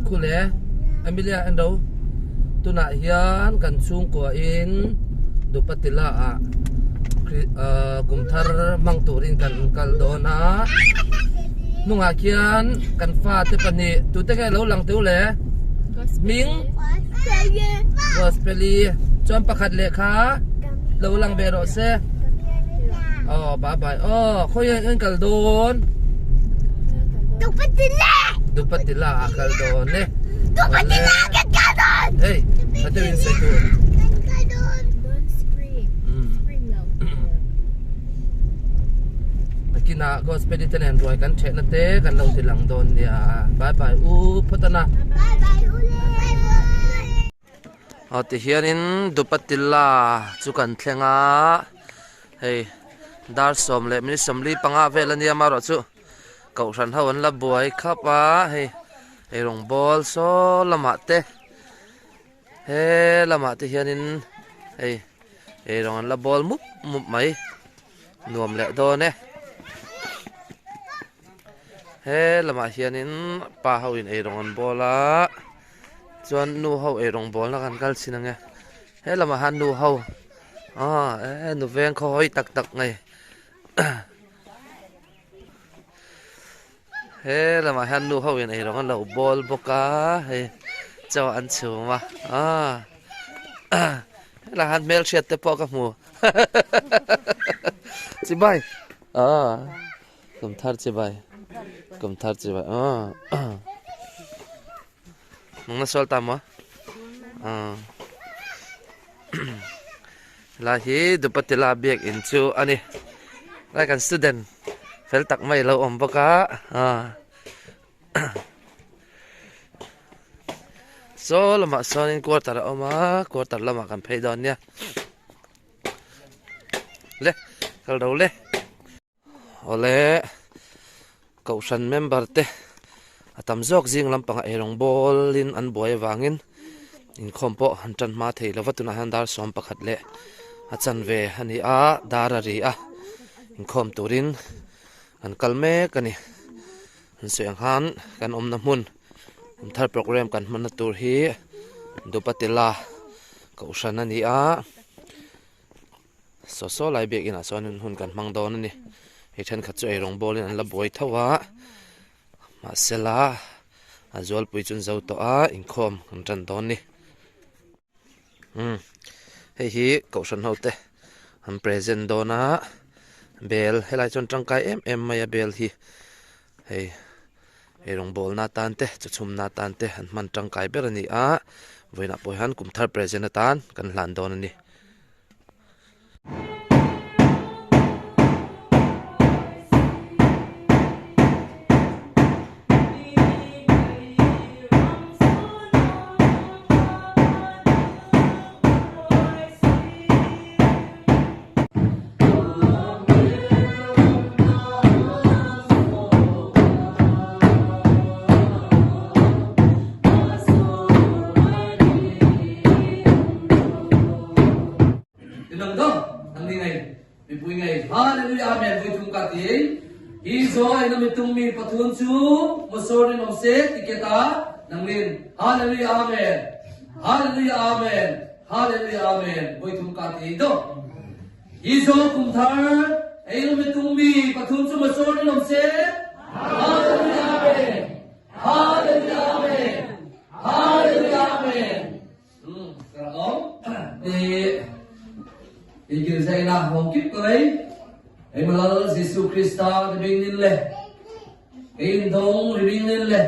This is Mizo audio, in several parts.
Khule Emilia en ro tunah hian kan chhungkua in Dupatila ah kum thar hmang turin kan kal dawn a hnungah khian kan fate pahnih tute nge lo lang teuh le hming Gospeli chuan pakhat lehkha lo lang ve rawh se aw bye bye aw khawi an kal dawn Dupatila Dupatila a kal dawn e Dupatila kan kal dawn hey khatin in sawi tur kan kal dawn Don't scream scream lo Nakinah Gospeli te nen ruai kan thehna te kan lo ti lang dawn nia bye bye u phawt a na bye bye u le bye bye Aw tihianin Dupatilla chu kan thleng a hei dar sawm leh minute 45 vel a nia amaherawh chu kohhran ho an la buai khap a hei eirawng bawl saw lamah te he lamah te hianin hei eirawng an la bawl mup mup mai nuam leh dawn e. He lamah hianin pa ho in eirawng an bawl a chuan nu ho eirawng bawlna kan kal chhin ang e he lamah hian nu ho aw e nu veng khaw hawi tak tak mai he lamah hian nu ho in eirawng an lo bawl bawk a hei chaw an chhum a aw helaiah hian hmelhriat te pawh ka hmu chibai aw. Kum thar chibai kum thar chibai aw nungna sual ta maw aw helai hi Dupatila biak in chu a ni helai kan student fel tak mai a lo awm bawk a aw saw lamah sawnin quarter a awm a quarter lamah kan phei dawn nia le kal ro le. Awle kohhran member te a tam zawk zing lampangah eirawng bawlin an buai avangin inkhawm pawh an tan hma thei lova tunah hian dar 11 leh a chanve a ni a dar a ri a inkhawm turin an kal mek a ni an sawi ang khan kan awmna hmun thar program kan hmanna tur hi Dupatila kohhran a ni a. Saw saw lai biakinah chuan hun kan hmang dawn a ni hei thenkhat chu eirawng bawlin an la buai tho a mahsela a zualpui chu an zo tawh a inkhawm an tan dawn a ni umm hei hi kohhran ho te an present dawn a bel helai chuan tangkai em em mai a bel hi hei eirawng bawlna atan te chaw chhumna atan te an hman tangkai ber a ni a vawiinah pawh hian kum thar present atan kan hlan dawn a ni. Hallelujah amen voi thum ka ti hi zo ai na mitung mi pathun chu motor in om se tiketa nangin hallelujah amen hallelujah amen hallelujah amen voi thum ka ti do Hi zaw kum thar ei lo mitung mi pathum cu motor in om seh. Hallelujah Amen. Hallelujah Amen. Hallelujah Amen. Ka rak om. Ti ikil zai na hong kip ko ei. Ei malal Jesu Krista ribing nin le. Ein dong ribing nin le.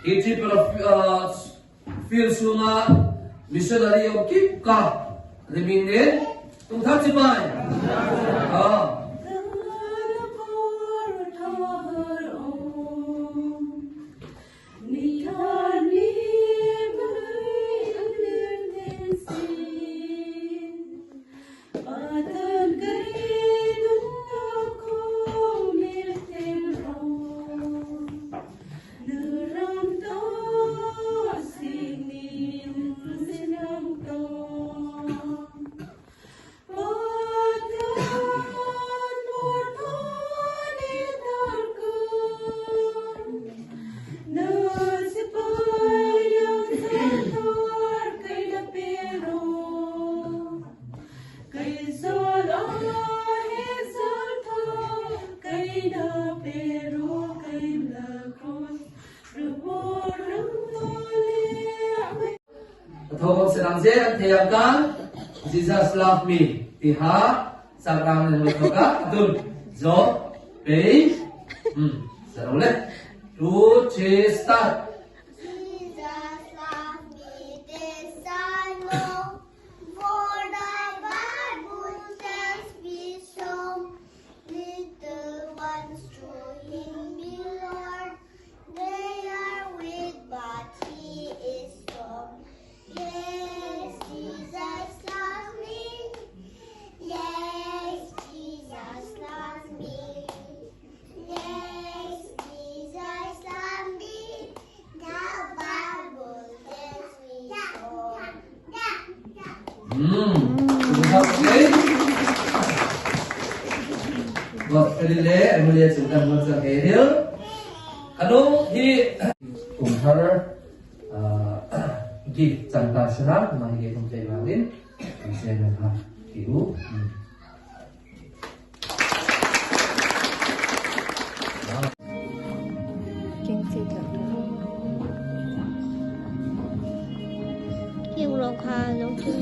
Hi trip Field chhunga missionary awm kip ka riming nen tum thar chi pai. Aw. Thawng serang ze an thei ang kan Jesus love me ti ha sarang ne mo thoka dun zo pe sarong le 2 3 start. Jesus love me, this I know, for the Bible tells me so. Little ones to him belong, they are weak, but he is strong. Yes, Jesus loves me. Yes, Jesus loves me. Yes, Jesus loves me. The Bible tells me so. Okay. Vâng, cái lễ em mua chúng ta muốn sang cái hiếu. Ano hi kum thar gift chang ta sila mahige kum play mangin. Ang siya ha kiu. Kiu lo kha lo kiu.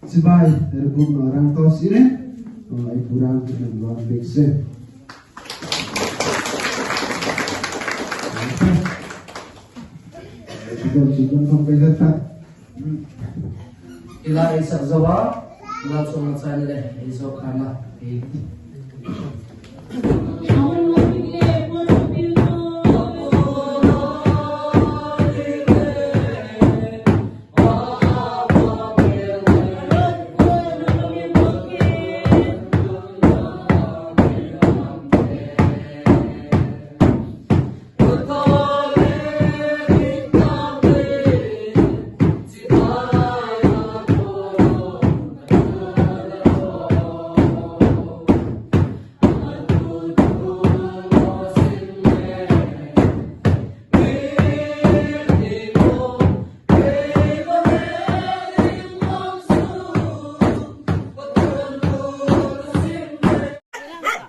Chibai rebuk no rang to sine ai purang nan wan bek se. Ila ei sak zo a, nula chhung a chai na le ei zo khan a ei.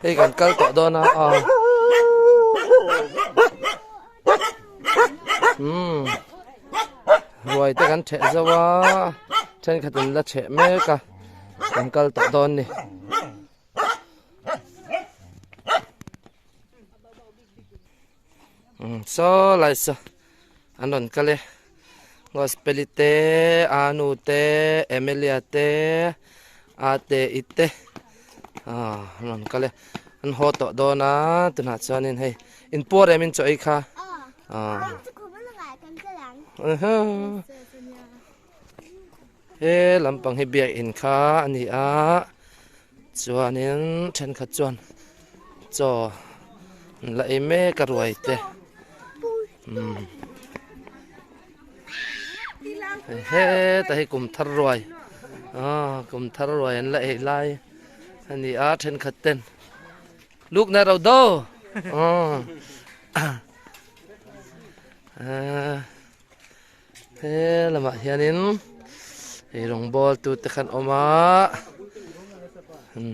Hei kan kal tawh dawn a aw umm ruai te kan theh zo a thenkhat in la chheh mek a kan kal tawh dawn ni. Umm saw lai saw an rawn kal e gospel-i te anu te Emilia te ate i te ah an rawn kal e an haw tawh dawn a tunah chuanin hei inpuar em in chaw ei kha ah he lampang hi biakin kha a ni a chuanin thenkhat chuan chaw an la ei mek a ruai te umm heta hi kum thar ruai ah kum thar ruai an la ei lai a ni a thenkhat ten luk na ro do ah. He lamah hianin ei rawng bawl tute khan awm a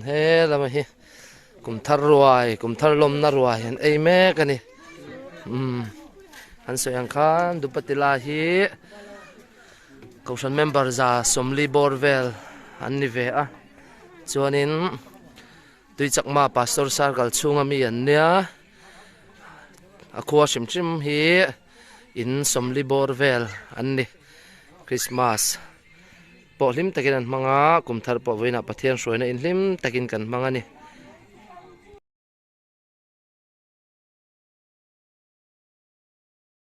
he lamah hi kum thar ruai kum thar lawmna ruai an ei mek a ni umm an sawi ang khan dupatila hi kohhran member za sawmli bawr vel an ni ve a chuanin Tuichakma pastor circle chhunga mi an nia a khua hrim hrim hi. In sawmli bawr vel an ni. Christmas pawh hlim takin an hmang a, kum thar pawh vawiinah Pathian hruaina in hlim takin kan hmang a ni.